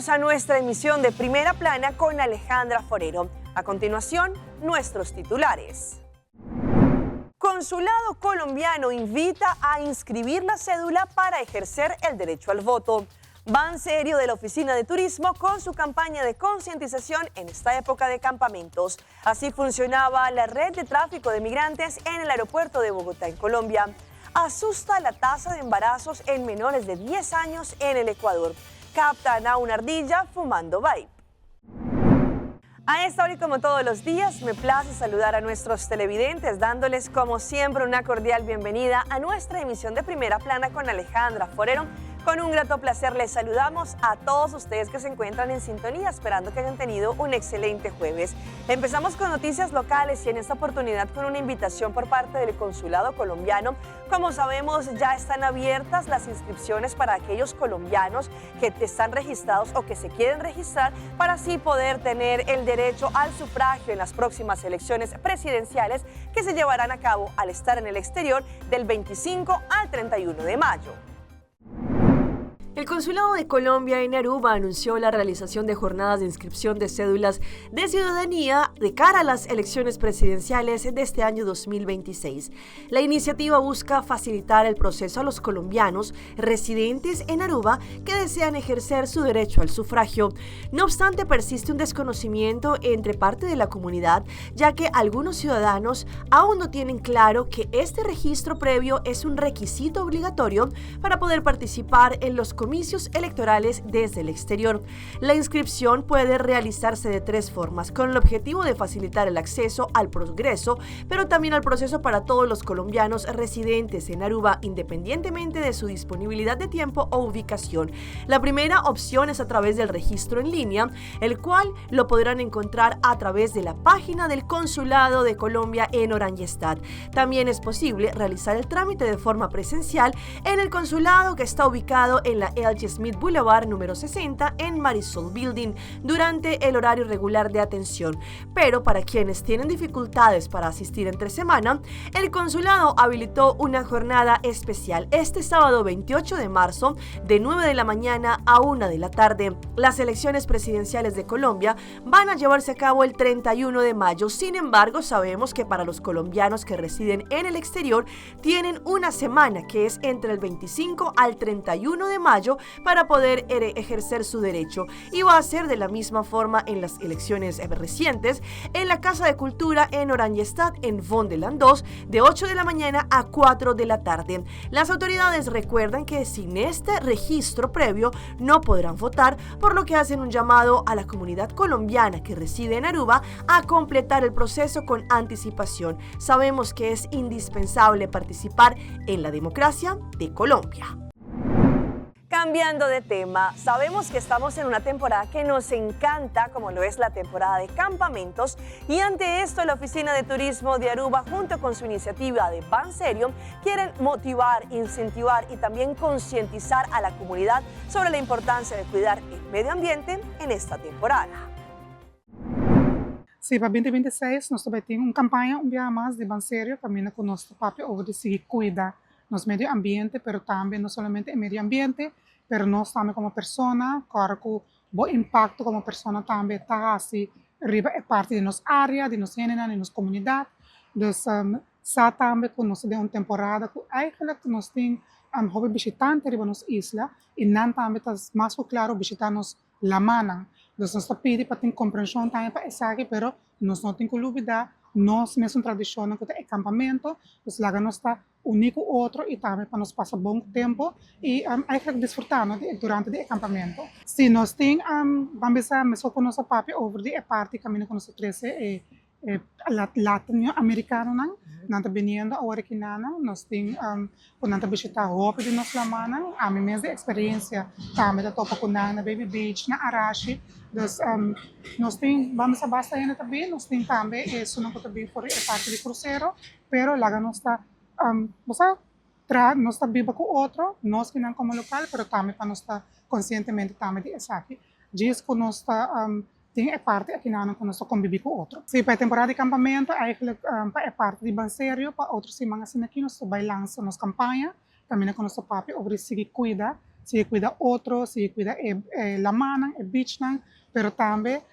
Bienvenidos a nuestra emisión de Primera Plana con Alejandra Forero. A continuación, nuestros titulares. Consulado colombiano invita a inscribir la cédula para ejercer el derecho al voto. Ban Serio de la Oficina de Turismo con su campaña de concientización en esta época de campamentos. Así funcionaba la red de tráfico de migrantes en el aeropuerto de Bogotá, en Colombia. Asusta la tasa de embarazos en menores de 10 años en el Ecuador. Captan a una ardilla fumando vape. A esta hora y como todos los días, me place saludar a nuestros televidentes, dándoles como siempre una cordial bienvenida a nuestra emisión de Primera Plana con Alejandra Forero. Con un grato placer les saludamos a todos ustedes que se encuentran en sintonía, esperando que hayan tenido un excelente jueves. Empezamos con noticias locales y en esta oportunidad con una invitación por parte del Consulado colombiano. Como sabemos, ya están abiertas las inscripciones para aquellos colombianos que están registrados o que se quieren registrar para así poder tener el derecho al sufragio en las próximas elecciones presidenciales que se llevarán a cabo al estar en el exterior del 25 al 31 de mayo. El Consulado de Colombia en Aruba anunció la realización de jornadas de inscripción de cédulas de ciudadanía de cara a las elecciones presidenciales de este año 2026. La iniciativa busca facilitar el proceso a los colombianos residentes en Aruba que desean ejercer su derecho al sufragio. No obstante, persiste un desconocimiento entre parte de la comunidad, ya que algunos ciudadanos aún no tienen claro que este registro previo es un requisito obligatorio para poder participar en los comicios electorales desde el exterior. La inscripción puede realizarse de tres formas, con el objetivo de facilitar el acceso al progreso, pero también al proceso para todos los colombianos residentes en Aruba, independientemente de su disponibilidad de tiempo o ubicación. La primera opción es a través del registro en línea, el cual lo podrán encontrar a través de la página del Consulado de Colombia en Oranjestad. También es posible realizar el trámite de forma presencial en el consulado, que está ubicado en la L.G. Smith Boulevard número 60 en Marisol Building durante el horario regular de atención. Pero para quienes tienen dificultades para asistir entre semana, el consulado habilitó una jornada especial este sábado 28 de marzo de 9 de la mañana a 1 de la tarde. Las elecciones presidenciales de Colombia van a llevarse a cabo el 31 de mayo. Sin embargo, sabemos que para los colombianos que residen en el exterior tienen una semana, que es entre el 25 al 31 de mayo, para poder ejercer su derecho. Y va a ser de la misma forma en las elecciones recientes en la Casa de Cultura en Oranjestad, en Vondellaan 2, de 8 de la mañana a 4 de la tarde. Las autoridades recuerdan que sin este registro previo no podrán votar, por lo que hacen un llamado a la comunidad colombiana que reside en Aruba a completar el proceso con anticipación. Sabemos que es indispensable participar en la democracia de Colombia. Cambiando de tema, sabemos que estamos en una temporada que nos encanta, como lo es la temporada de campamentos, y ante esto la Oficina de Turismo de Aruba, junto con su iniciativa de Ban Serio, quieren motivar, incentivar y también concientizar a la comunidad sobre la importancia de cuidar el medio ambiente en esta temporada. Si, pa 2026 nos tambe tin un campaña un biaha mas di Ban Serio, caminda cu nos papia over di sigui cuida nos medio ambiente, pero tambe no solamente e medio ambiente, pero nos tambe como persona, claro cu bo impacto como persona tambe ta asina riba e parti di nos area, di nos hende, di nos comunidad. Dus sa tambe cu nos tin un temporada cu eigenlijk nos tin hopi bishitante riba nos isla y nan tambe ta mas cu claro bishita nos lamannan. Dus nos ta pidi pa tin comprension tambe pa esaki, pero nos no tin cu lubida nos mesun tradicion cu e campamento, dus laga nos ta uni cu otro y tambe pa nos pasa bon tempo y eigenlijk disfruta durante e campamento. Si nos tin, ban bisa, mesmo cu nos papia over di e parti caminda cu nos trece e latinoamericanonan, nan ta biniendo awor aki nana, nos tin cu nan ta bishita hopi di nos lamannan, ami mes di experiencia tambe ta topa cu nan na Baby Beach, na Arashi, dus nos tin, ban bisa, basta hende ta bin, nos tin tambe esunnan cu ta bin for e parti di crucero, pero laga nos ta, bo tra, nos ta biba cu otro, nos kinan como local, pero tambe pa nos ta conscientemente tambe di esaki. Djis cu nos ta tin e parti aki nan cu nos ta convivi cu otro. Si, pa e temporada di campamento, eigenlijk pa e parti di Ban Serio, pa otro siman asina aki nos ta bay lansa nos campaña, tambe cu nos ta papia over sigui cuida sigui cuida otro, sigui cuida e lamannan, e beachnan, pero tambe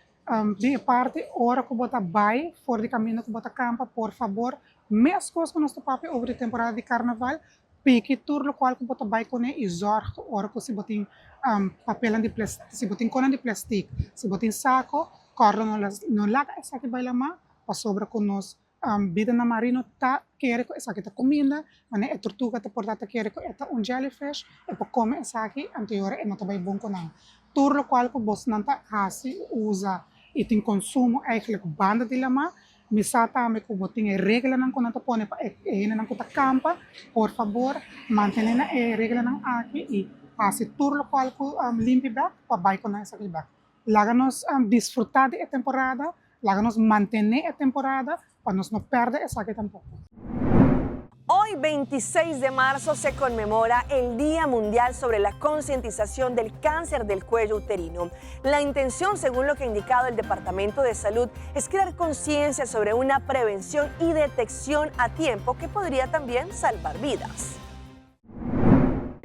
di e parti ora cu bo ta bay for di caminda cu bo ta campa, por fabor, mescos cu nos ta papia over di temporada di carnaval, piki tur locual cu bo ta bay cune y zorg cu ora cu si bo tin papelnan di si bo tin conan di plastic, si bo tin saco, corda no laga esaki bay lama, pasobra cu nos Bidanan marino ta kere ku esaki ta kuminda, manera e tortuga ta por ta ta kere ku e ta un jellyfish, e por kome esaki, anto e ora e no ta bai bon ku nan. Tur lokual ku bosnan ta hasi, usa i tin konsumo eigentlik banda di lamá, mi sa tambe ku bo tin e reglanan ku nan ta pone pa e hendenan ku ta kampa, por fabor mantené na e reglanan aki i hasi tur lokual ku limpi bèk pa bai ku nan esaki bèk. Laga nos disfrutá di e temporada, laga nos mantené e temporada pa nos no pèrdè esaki tampoko. Hoy 26 de marzo se conmemora el Día Mundial sobre la Concientización del Cáncer del Cuello Uterino. La intención, según lo que ha indicado el Departamento de Salud, es crear conciencia sobre una prevención y detección a tiempo que podría también salvar vidas.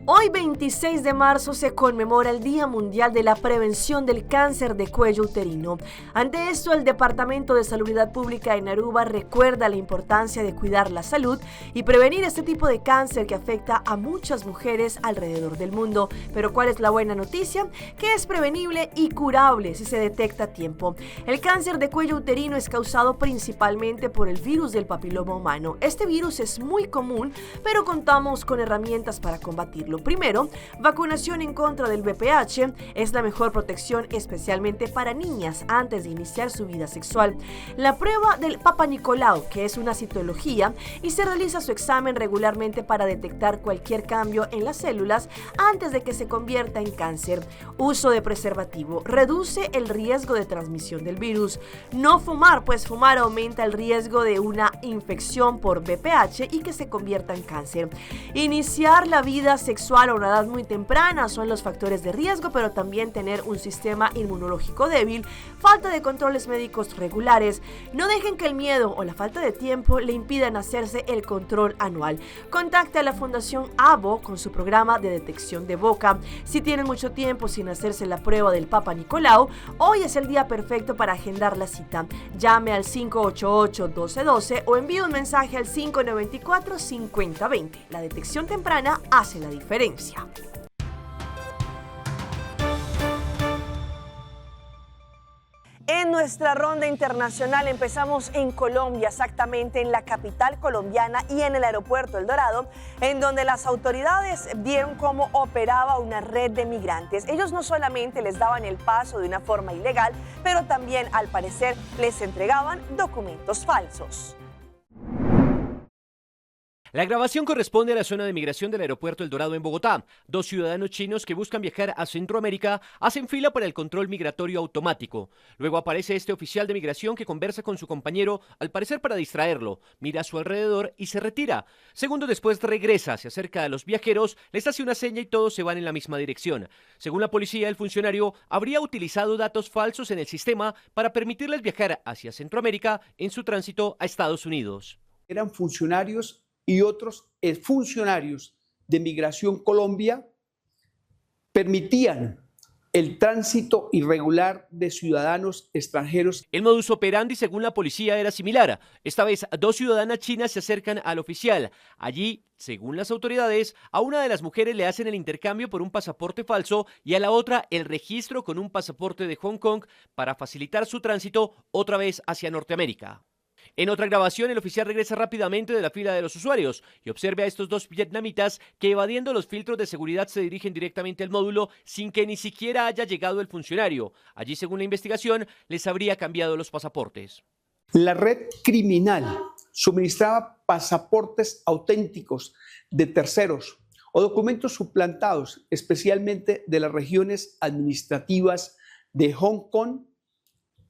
Hoy 26 de marzo se conmemora el Día Mundial de la Prevención del Cáncer de Cuello Uterino. Ante esto, el Departamento de Salubridad Pública en Aruba recuerda la importancia de cuidar la salud y prevenir este tipo de cáncer que afecta a muchas mujeres alrededor del mundo. Pero ¿cuál es la buena noticia? Que es prevenible y curable si se detecta a tiempo. El cáncer de cuello uterino es causado principalmente por el virus del papiloma humano. Este virus es muy común, pero contamos con herramientas para combatirlo. Primero, vacunación en contra del VPH es la mejor protección especialmente para niñas antes de iniciar su vida sexual. La prueba del Papa Nicolau, que es una citología, y se realiza su examen regularmente para detectar cualquier cambio en las células antes de que se convierta en cáncer. Uso de preservativo reduce el riesgo de transmisión del virus. No fumar, pues fumar aumenta el riesgo de una infección por VPH y que se convierta en cáncer. Iniciar la vida sexual a una edad muy temprana son los factores de riesgo, pero también tener un sistema inmunológico débil, falta de controles médicos regulares. No dejen que el miedo o la falta de tiempo le impidan hacerse el control anual. Contacte a la Fundación ABO con su programa de detección de boca. Si tienen mucho tiempo sin hacerse la prueba del Papa Nicolau, hoy es el día perfecto para agendar la cita. Llame al 588-1212 o envíe un mensaje al 594-5020. La detección temprana hace la diferencia. En nuestra ronda internacional empezamos en Colombia, exactamente en la capital colombiana y en el aeropuerto El Dorado, en donde las autoridades vieron cómo operaba una red de migrantes. Ellos no solamente les daban el paso de una forma ilegal, pero también al parecer les entregaban documentos falsos. La grabación corresponde a la zona de migración del aeropuerto El Dorado en Bogotá. Dos ciudadanos chinos que buscan viajar a Centroamérica hacen fila para el control migratorio automático. Luego aparece este oficial de migración que conversa con su compañero, al parecer para distraerlo. Mira a su alrededor y se retira. Segundos después regresa, se acerca a los viajeros, les hace una seña y todos se van en la misma dirección. Según la policía, el funcionario habría utilizado datos falsos en el sistema para permitirles viajar hacia Centroamérica en su tránsito a Estados Unidos. Eran funcionarios y otros funcionarios de Migración Colombia permitían el tránsito irregular de ciudadanos extranjeros. El modus operandi, según la policía, era similar. Esta vez, dos ciudadanas chinas se acercan al oficial. Allí, según las autoridades, a una de las mujeres le hacen el intercambio por un pasaporte falso y a la otra el registro con un pasaporte de Hong Kong para facilitar su tránsito otra vez hacia Norteamérica. En otra grabación, el oficial regresa rápidamente de la fila de los usuarios y observa a estos dos vietnamitas que evadiendo los filtros de seguridad se dirigen directamente al módulo sin que ni siquiera haya llegado el funcionario. Allí, según la investigación, les habría cambiado los pasaportes. La red criminal suministraba pasaportes auténticos de terceros o documentos suplantados, especialmente de las regiones administrativas de Hong Kong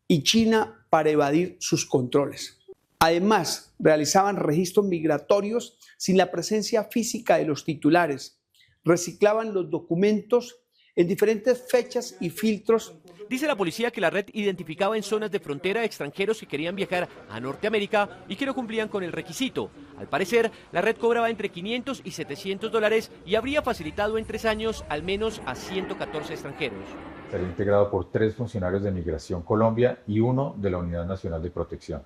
y China, para evadir sus controles. Además, realizaban registros migratorios sin la presencia física de los titulares, reciclaban los documentos En diferentes fechas y filtros. Dice la policía que la red identificaba en zonas de frontera extranjeros que querían viajar a Norteamérica y que no cumplían con el requisito. Al parecer, la red cobraba entre 500 y 700 dólares y habría facilitado en 3 años al menos a 114 extranjeros. Estaría integrado por 3 funcionarios de Migración Colombia y 1 de la Unidad Nacional de Protección.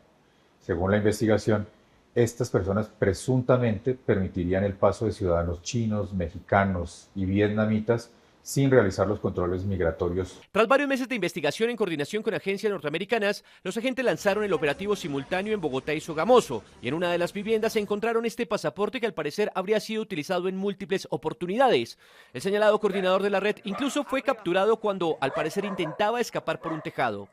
Según la investigación, estas personas presuntamente permitirían el paso de ciudadanos chinos, mexicanos y vietnamitas sin realizar los controles migratorios. Tras varios meses de investigación en coordinación con agencias norteamericanas, los agentes lanzaron el operativo simultáneo en Bogotá y Sogamoso, y en una de las viviendas se encontraron este pasaporte que al parecer habría sido utilizado en múltiples oportunidades. El señalado coordinador de la red incluso fue capturado cuando al parecer intentaba escapar por un tejado.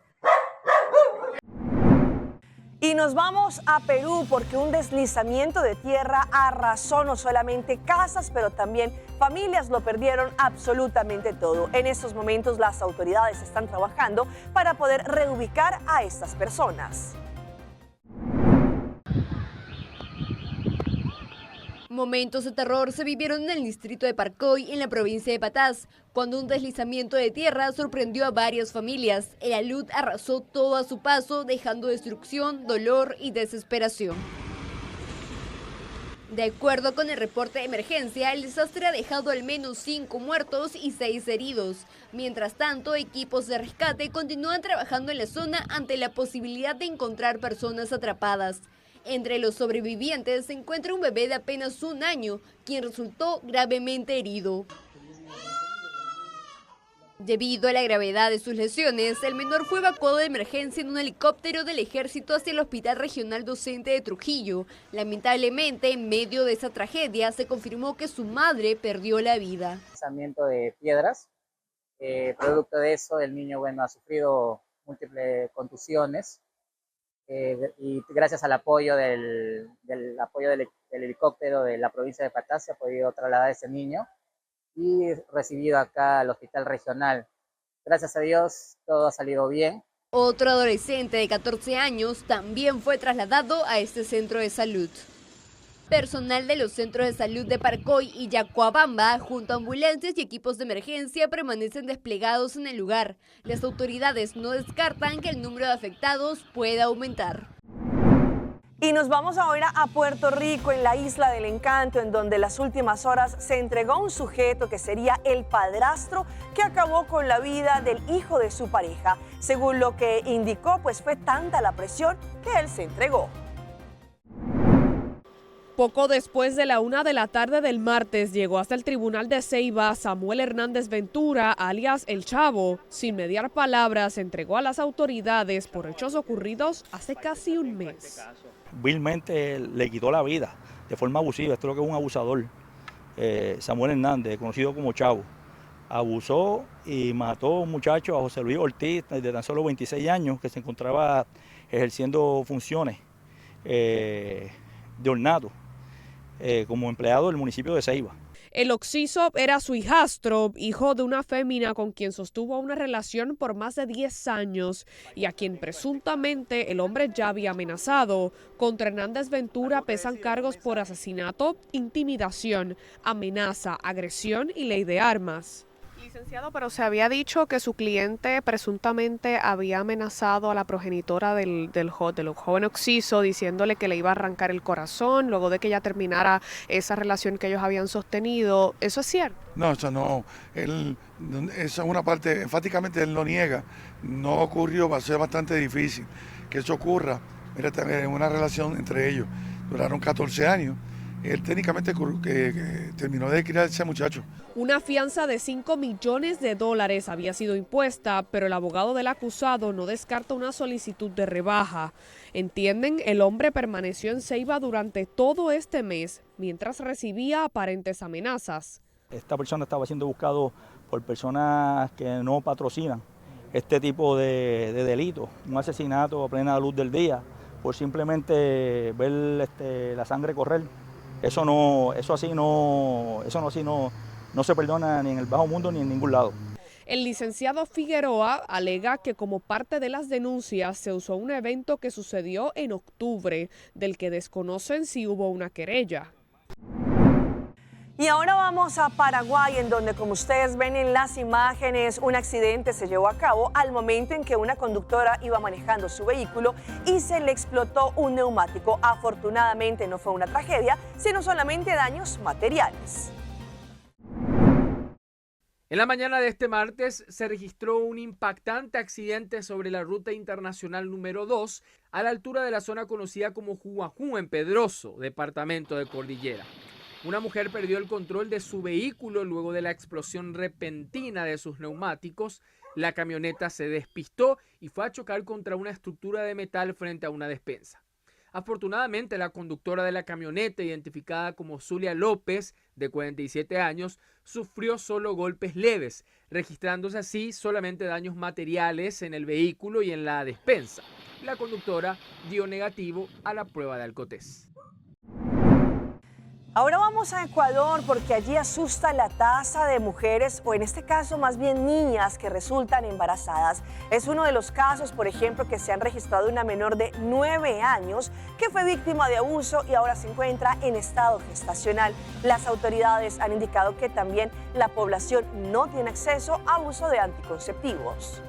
Y nos vamos a Perú porque un deslizamiento de tierra arrasó no solamente casas, pero también familias lo perdieron absolutamente todo. En estos momentos las autoridades están trabajando para poder reubicar a estas personas. Momentos de terror se vivieron en el distrito de Parcoy, en la provincia de Pataz, cuando un deslizamiento de tierra sorprendió a varias familias. El alud arrasó todo a su paso, dejando destrucción, dolor y desesperación. De acuerdo con el reporte de emergencia, el desastre ha dejado al menos 5 muertos y 6 heridos. Mientras tanto, equipos de rescate continúan trabajando en la zona ante la posibilidad de encontrar personas atrapadas. Entre los sobrevivientes se encuentra un bebé de apenas 1 año, quien resultó gravemente herido. Debido a la gravedad de sus lesiones, el menor fue evacuado de emergencia en un helicóptero del ejército hacia el Hospital Regional Docente de Trujillo. Lamentablemente, en medio de esa tragedia, se confirmó que su madre perdió la vida. Lanzamiento de piedras. Producto de eso, el niño, ha sufrido múltiples contusiones. Y gracias al apoyo del helicóptero de la provincia de Pataz se ha podido trasladar a ese niño y recibido acá al hospital regional. Gracias a Dios todo ha salido bien. Otro adolescente de 14 años también fue trasladado a este centro de salud. Personal de los centros de salud de Parcoy y Llacuabamba, junto a ambulancias y equipos de emergencia, permanecen desplegados en el lugar. Las autoridades no descartan que el número de afectados pueda aumentar. Y nos vamos ahora a Puerto Rico, en la Isla del Encanto, en donde en las últimas horas se entregó un sujeto que sería el padrastro que acabó con la vida del hijo de su pareja. Según lo que indicó, fue tanta la presión que él se entregó. Poco después de la 1 de la tarde del martes llegó hasta el tribunal de Ceiba Samuel Hernández Ventura, alias El Chavo. Sin mediar palabras, se entregó a las autoridades por hechos ocurridos hace casi un mes. Vilmente le quitó la vida de forma abusiva. Esto es lo que es un abusador. Samuel Hernández, conocido como Chavo, abusó y mató a un muchacho, a José Luis Ortiz, de tan solo 26 años, que se encontraba ejerciendo funciones de ornato como empleado del municipio de Ceiba. El occiso era su hijastro, hijo de una fémina con quien sostuvo una relación por más de 10 años y a quien presuntamente el hombre ya había amenazado. Contra Hernández Ventura pesan cargos por asesinato, intimidación, amenaza, agresión y ley de armas. Licenciado, pero se había dicho que su cliente presuntamente había amenazado a la progenitora del joven occiso, diciéndole que le iba a arrancar el corazón luego de que ya terminara esa relación que ellos habían sostenido. ¿Eso es cierto? No, eso no. Esa es una parte, enfáticamente él lo niega. No ocurrió, va a ser bastante difícil que eso ocurra. Mira, también en una relación entre ellos. Duraron 14 años. Él técnicamente terminó de criar a ese muchacho. Una fianza de 5 millones de dólares había sido impuesta, pero el abogado del acusado no descarta una solicitud de rebaja. Entienden, el hombre permaneció en Ceiba durante todo este mes, mientras recibía aparentes amenazas. Esta persona estaba siendo buscado por personas que no patrocinan este tipo de delitos, un asesinato a plena luz del día, por simplemente ver la sangre correr. Eso no, eso así no, eso no, así no, no se perdona ni en el bajo mundo ni en ningún lado. El licenciado Figueroa alega que como parte de las denuncias se usó un evento que sucedió en octubre, del que desconocen si hubo una querella. Y Y ahora vamos a Paraguay, en donde, como ustedes ven en las imágenes, un accidente se llevó a cabo al momento en que una conductora iba manejando su vehículo y se le explotó un neumático. Afortunadamente no fue una tragedia, sino solamente daños materiales. En la mañana de este martes se registró un impactante accidente sobre la ruta internacional número 2 a la altura de la zona conocida como Juajú en Pedroso, departamento de Cordillera. Una mujer perdió el control de su vehículo luego de la explosión repentina de sus neumáticos. La camioneta se despistó y fue a chocar contra una estructura de metal frente a una despensa. Afortunadamente, la conductora de la camioneta, identificada como Zulia López, de 47 años, sufrió solo golpes leves, registrándose así solamente daños materiales en el vehículo y en la despensa. La conductora dio negativo a la prueba de alcotés. Ahora vamos a Ecuador porque allí asusta la tasa de mujeres, o en este caso más bien niñas, que resultan embarazadas. Es uno de los casos, por ejemplo, que se han registrado una menor de 9 años que fue víctima de abuso y ahora se encuentra en estado gestacional. Las autoridades han indicado que también la población no tiene acceso a uso de anticonceptivos.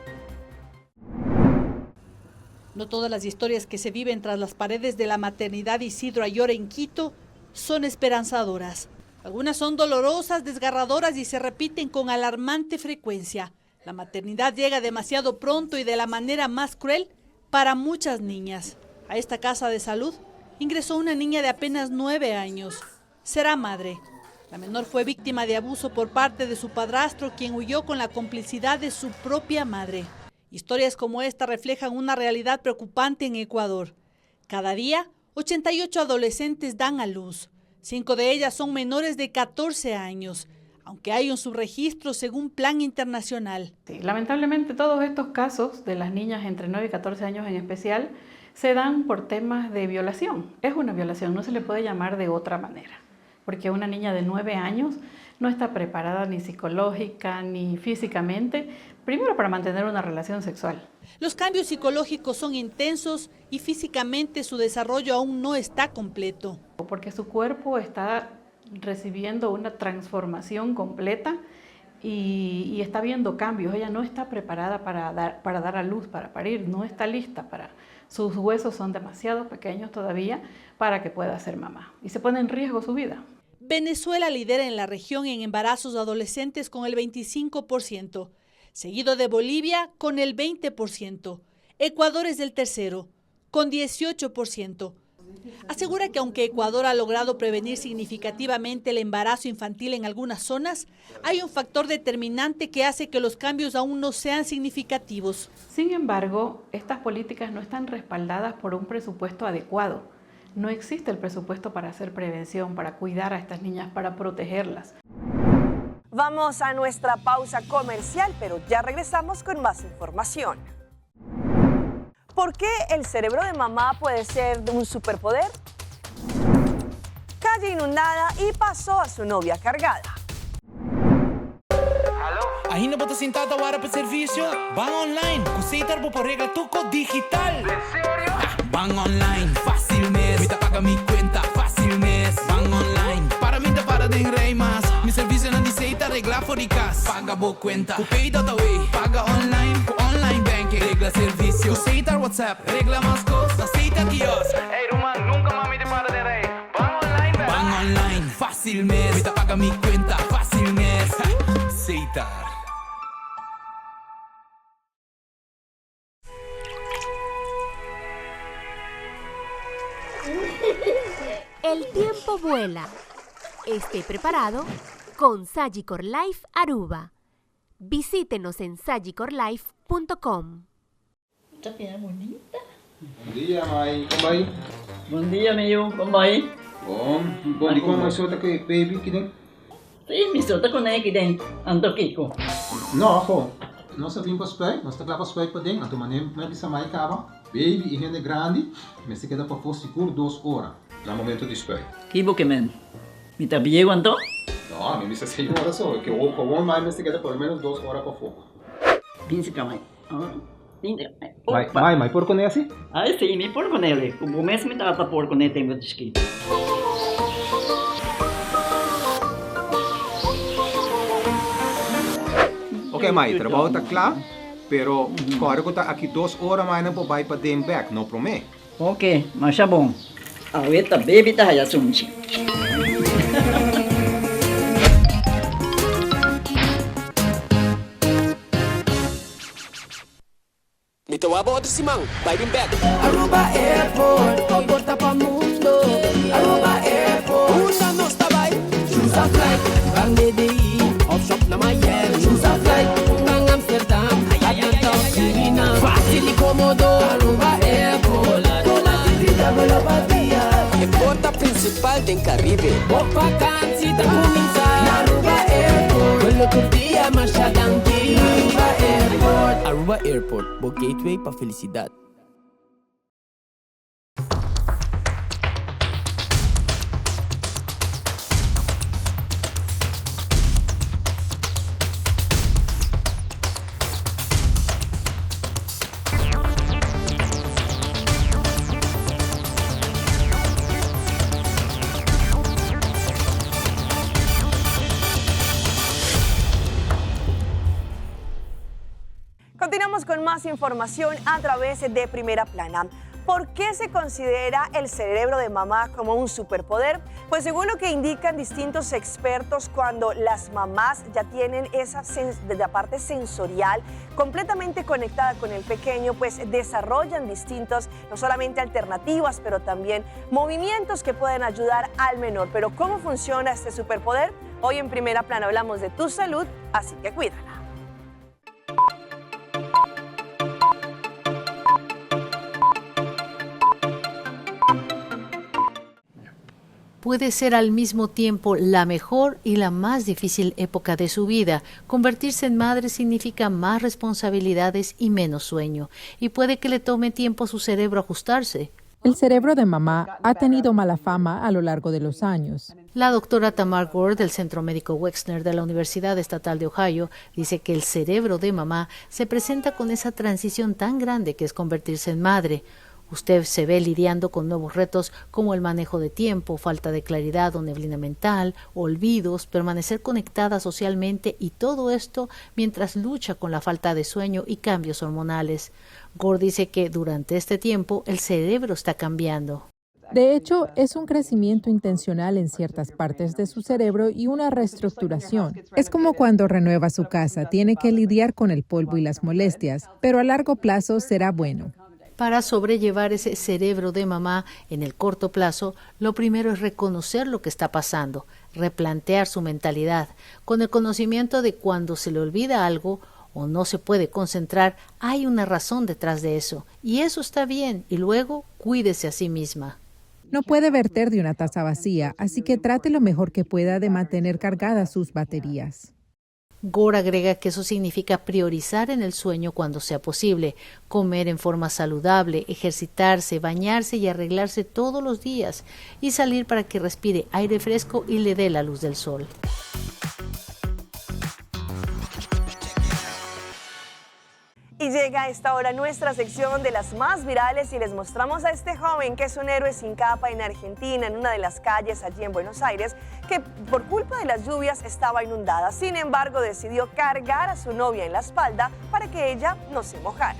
No todas las historias que se viven tras las paredes de la maternidad Isidro Ayora en Quito son esperanzadoras. Algunas son dolorosas, desgarradoras y se repiten con alarmante frecuencia. La maternidad llega demasiado pronto y de la manera más cruel para muchas niñas. A esta casa de salud ingresó una niña de apenas 9 años. Será madre. La menor fue víctima de abuso por parte de su padrastro, quien huyó con la complicidad de su propia madre. Historias como esta reflejan una realidad preocupante en Ecuador. Cada día, 88 adolescentes dan a luz. 5 de ellas son menores de 14 años, aunque hay un subregistro según Plan Internacional. Sí, lamentablemente todos estos casos de las niñas entre 9 y 14 años en especial se dan por temas de violación. Es una violación, no se le puede llamar de otra manera, porque una niña de 9 años no está preparada ni psicológica ni físicamente, primero para mantener una relación sexual. Los cambios psicológicos son intensos y físicamente su desarrollo aún no está completo. Porque su cuerpo está recibiendo una transformación completa y está viendo cambios. Ella no está preparada para dar a luz, para parir, no está lista para... Sus huesos son demasiado pequeños todavía para que pueda ser mamá y se pone en riesgo su vida. Venezuela lidera en la región en embarazos adolescentes con el 25%, seguido de Bolivia con el 20%. Ecuador es el tercero, con 18%. Asegura que aunque Ecuador ha logrado prevenir significativamente el embarazo infantil en algunas zonas, hay un factor determinante que hace que los cambios aún no sean significativos. Sin embargo, estas políticas no están respaldadas por un presupuesto adecuado. No existe el presupuesto para hacer prevención, para cuidar a estas niñas, para protegerlas. Vamos a nuestra pausa comercial, pero ya regresamos con más información. ¿Por qué el cerebro de mamá puede ser un superpoder? Calle inundada y pasó a su novia cargada. Ahí no puedo sentar ahora para servicio. Van online, ku Setar bo por regla tuco digital. ¿En serio? Van online, fácil mes. Mi ta paga mi cuenta, fácil mes. Van online, para mí te para de rey más. Mi servicio no dice te regla for di cas. Paga bo cuenta, ku pay.away. Paga online, ku online banking. Regla servicio, ku Setar WhatsApp. Regla más cosas, Setar kiosk. Hey, Roman, nunca mami te para de rey. Van online, Van online, fácil mes. Mi ta paga mi cuenta, fácil mes. Setar. El tiempo vuela. Esté preparado con Sagicor Life Aruba. Visítenos en sagicor life punto com. Esta piedra bonita. Buen día, May. ¿Cómo va? Buen día, mi hijo. ¿Cómo va? Bom. Bom dia, ¿cómo es otra que baby quieren? Sí, mi sota con ella quieren. Ando Kiko. No, ojo. No se limpa spui, no está claro spui pa den. Anto manem me bisa mai caba. Baby y gente grande, me se queda pa fo seguro 2 horas. Na momento de spui. Kibo que men. Mi tabiego anto? No, a mí me dice 6 horas solo, que o con mai me se queda por lo menos 2 horas pa fo. Pinse ka mai. Ah. Mai, mai, mai por con ella así? Ay, sí, mi por con él. Como mes me tata por con él tengo chiquito. Ok, mai, trabou ta kla, pero kòrda ku ta aki dos ora mai nan por bai paden bèk, no promé. Ok, masha bon. Awe ta baby ta haya sunchi. Mi ta wak bo otro siman. Bai bin bek. Aruba Airport, con porta pa mundo. Aruba Airport, Unda nos ta bai? Choose a flight, ban DDI of shop na Miami. Choose a flight, ban Amsterdam, Atlanta of Suriname. Facil y comodo, Aruba Airport, con actividad bo lo papia. E porta principal den Caribe. Bo vakantie ta cuminsa na Aruba Airport. Vuelo tur dia, masha danki. Aruba Airport. Aruba Airport, bo gateway pa felicidad. Continuamos con más información a través de Primera Plana. ¿Por qué se considera el cerebro de mamá como un superpoder? Pues según lo que indican distintos expertos, cuando las mamás ya tienen esa la parte sensorial completamente conectada con el pequeño, pues desarrollan distintos, no solamente alternativas, pero también movimientos que pueden ayudar al menor. Pero ¿cómo funciona este superpoder? Hoy en Primera Plana hablamos de tu salud, así que cuídala. Puede ser al mismo tiempo la mejor y la más difícil época de su vida. Convertirse en madre significa más responsabilidades y menos sueño, y puede que le tome tiempo a su cerebro ajustarse. El cerebro de mamá ha tenido mala fama a lo largo de los años. La doctora Tamar Gore del Centro Médico Wexner de la Universidad Estatal de Ohio dice que el cerebro de mamá se presenta con esa transición tan grande que es convertirse en madre. Usted se ve lidiando con nuevos retos como el manejo de tiempo, falta de claridad o neblina mental, olvidos, permanecer conectada socialmente y todo esto mientras lucha con la falta de sueño y cambios hormonales. Gore dice que durante este tiempo el cerebro está cambiando. De hecho, es un crecimiento intencional en ciertas partes de su cerebro y una reestructuración. Es como cuando renueva su casa, tiene que lidiar con el polvo y las molestias, pero a largo plazo será bueno. Para sobrellevar ese cerebro de mamá en el corto plazo, lo primero es reconocer lo que está pasando, replantear su mentalidad, con el conocimiento de cuando se le olvida algo o no se puede concentrar, hay una razón detrás de eso, y eso está bien, y luego cuídese a sí misma. No puede verter de una taza vacía, así que trate lo mejor que pueda de mantener cargadas sus baterías. Gore agrega que eso significa priorizar en el sueño cuando sea posible, comer en forma saludable, ejercitarse, bañarse y arreglarse todos los días y salir para que respire aire fresco y le dé la luz del sol. Y llega a esta hora nuestra sección de las más virales y les mostramos a este joven que es un héroe sin capa en Argentina, en una de las calles allí en Buenos Aires, que por culpa de las lluvias estaba inundada. Sin embargo, decidió cargar a su novia en la espalda para que ella no se mojara.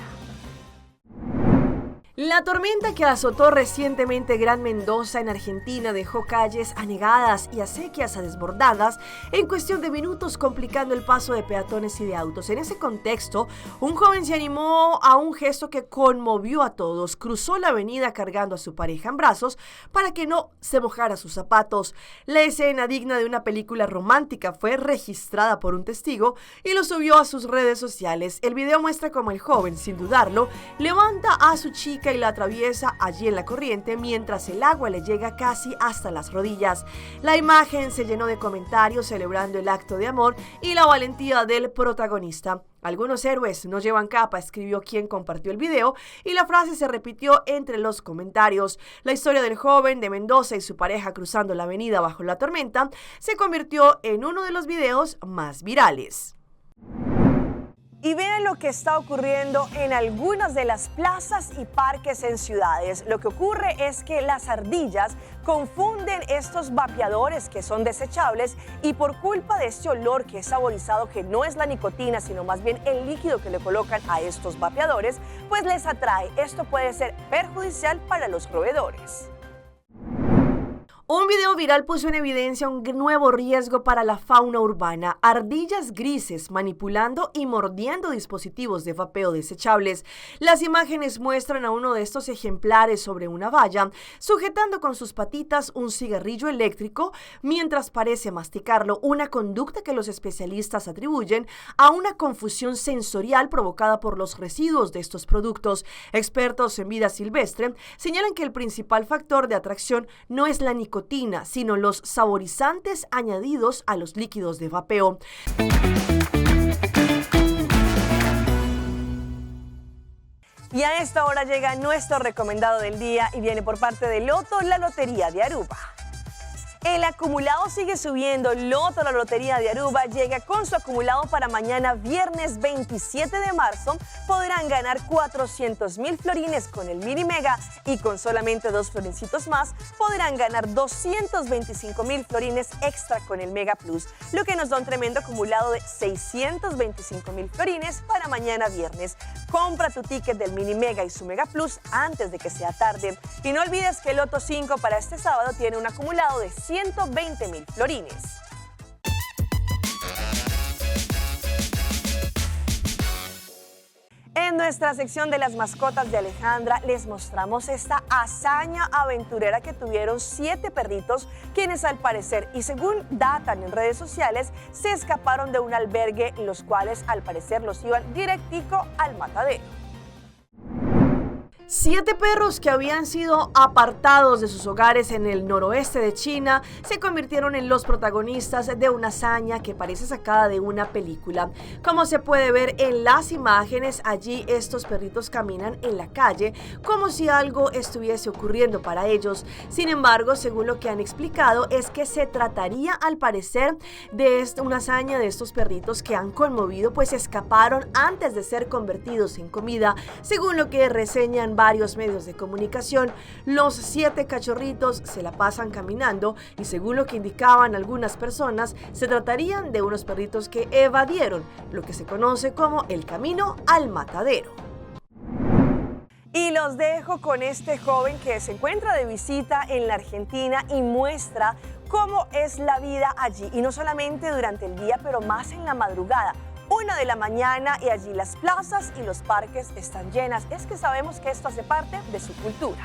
La tormenta que azotó recientemente Gran Mendoza en Argentina dejó calles anegadas y acequias desbordadas en cuestión de minutos, complicando el paso de peatones y de autos. En ese contexto, un joven se animó a un gesto que conmovió a todos. Cruzó la avenida cargando a su pareja en brazos para que no se mojara sus zapatos. La escena digna de una película romántica fue registrada por un testigo y lo subió a sus redes sociales. El video muestra cómo el joven, sin dudarlo, levanta a su chica y la atraviesa allí en la corriente mientras el agua le llega casi hasta las rodillas. La imagen se llenó de comentarios celebrando el acto de amor y la valentía del protagonista. Algunos héroes no llevan capa, escribió quien compartió el video, y la frase se repitió entre los comentarios. La historia del joven de Mendoza y su pareja cruzando la avenida bajo la tormenta se convirtió en uno de los videos más virales. Y vean lo que está ocurriendo en algunas de las plazas y parques en ciudades. Lo que ocurre es que las ardillas confunden estos vapeadores que son desechables y por culpa de este olor que es saborizado, que no es la nicotina, sino más bien el líquido que le colocan a estos vapeadores, pues les atrae. Esto puede ser perjudicial para los roedores. Un video viral puso en evidencia un nuevo riesgo para la fauna urbana, ardillas grises manipulando y mordiendo dispositivos de vapeo desechables. Las imágenes muestran a uno de estos ejemplares sobre una valla, sujetando con sus patitas un cigarrillo eléctrico mientras parece masticarlo, una conducta que los especialistas atribuyen a una confusión sensorial provocada por los residuos de estos productos. Expertos en vida silvestre señalan que el principal factor de atracción no es la nicotina, sino los saborizantes añadidos a los líquidos de vapeo. Y a esta hora llega nuestro recomendado del día y viene por parte de Loto, la Lotería de Aruba. El acumulado sigue subiendo. Loto, la Lotería de Aruba, llega con su acumulado para mañana, viernes 27 de marzo. Podrán ganar 400 mil florines con el mini mega y con solamente dos florincitos más podrán ganar 225 mil florines extra con el Mega Plus, lo que nos da un tremendo acumulado de 625 mil florines para mañana viernes. Compra tu ticket del mini mega y su Mega Plus antes de que sea tarde. Y no olvides que el Loto 5 para este sábado tiene un acumulado de 120 mil florines. En nuestra sección de las mascotas de Alejandra les mostramos esta hazaña aventurera que tuvieron 7 perritos quienes al parecer y según datan en redes sociales se escaparon de un albergue, los cuales al parecer los iban directico al matadero. 7 perros que habían sido apartados de sus hogares en el noroeste de China se convirtieron en los protagonistas de una hazaña que parece sacada de una película. Como se puede ver en las imágenes, allí estos perritos caminan en la calle como si algo estuviese ocurriendo para ellos. Sin embargo, según lo que han explicado, es que se trataría al parecer de una hazaña de estos perritos que han conmovido, pues escaparon antes de ser convertidos en comida, según lo que reseñan varios medios de comunicación. Los 7 cachorritos se la pasan caminando y según lo que indicaban algunas personas, se tratarían de unos perritos que evadieron lo que se conoce como el camino al matadero. Y los dejo con este joven que se encuentra de visita en la Argentina y muestra cómo es la vida allí, y no solamente durante el día, pero más en la madrugada. 1 de la mañana y allí las plazas y los parques están llenas. Es que sabemos que esto hace parte de su cultura.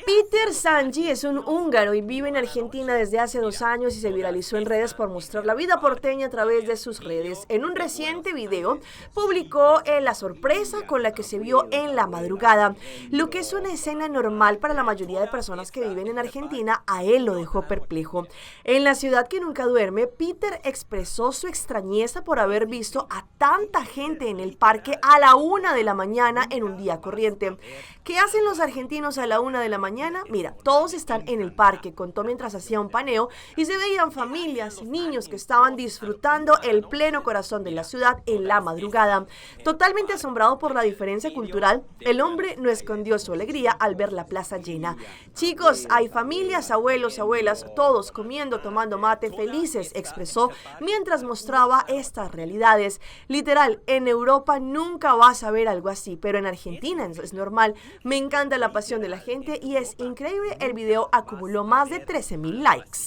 Peter Sanji es un húngaro y vive en Argentina desde hace 2 años y se viralizó en redes por mostrar la vida porteña a través de sus redes. En un reciente video publicó la sorpresa con la que se vio en la madrugada. Lo que es una escena normal para la mayoría de personas que viven en Argentina, a él lo dejó perplejo. En la ciudad que nunca duerme, Peter expresó su extrañeza por haber visto a tanta gente en el parque a la 1 de la mañana en un día corriente. ¿Qué hacen los argentinos a la 1 de la mañana? Mira, todos están en el parque, contó mientras hacía un paneo y se veían familias, niños que estaban disfrutando el pleno corazón de la ciudad en la madrugada. Totalmente asombrado por la diferencia cultural, el hombre no escondió su alegría al ver la plaza llena. Chicos, hay familias, abuelos, abuelas, todos comiendo, tomando mate, felices, expresó mientras mostraba estas realidades. Literal, en Europa nunca vas a ver algo así, pero en Argentina es normal. Me encanta la pasión de la gente y es increíble. El video acumuló más de 13.000 likes.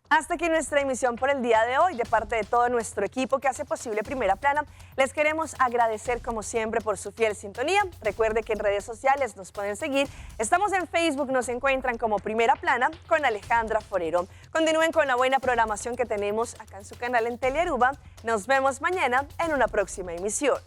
Hasta aquí nuestra emisión por el día de hoy. De parte de todo nuestro equipo que hace posible Primera Plana, les queremos agradecer como siempre por su fiel sintonía. Recuerde que en redes sociales nos pueden seguir. Estamos en Facebook, nos encuentran como Primera Plana con Alejandra Forero. Continúen con la buena programación que tenemos acá en su canal en Telearuba. Nos vemos mañana en una próxima emisión.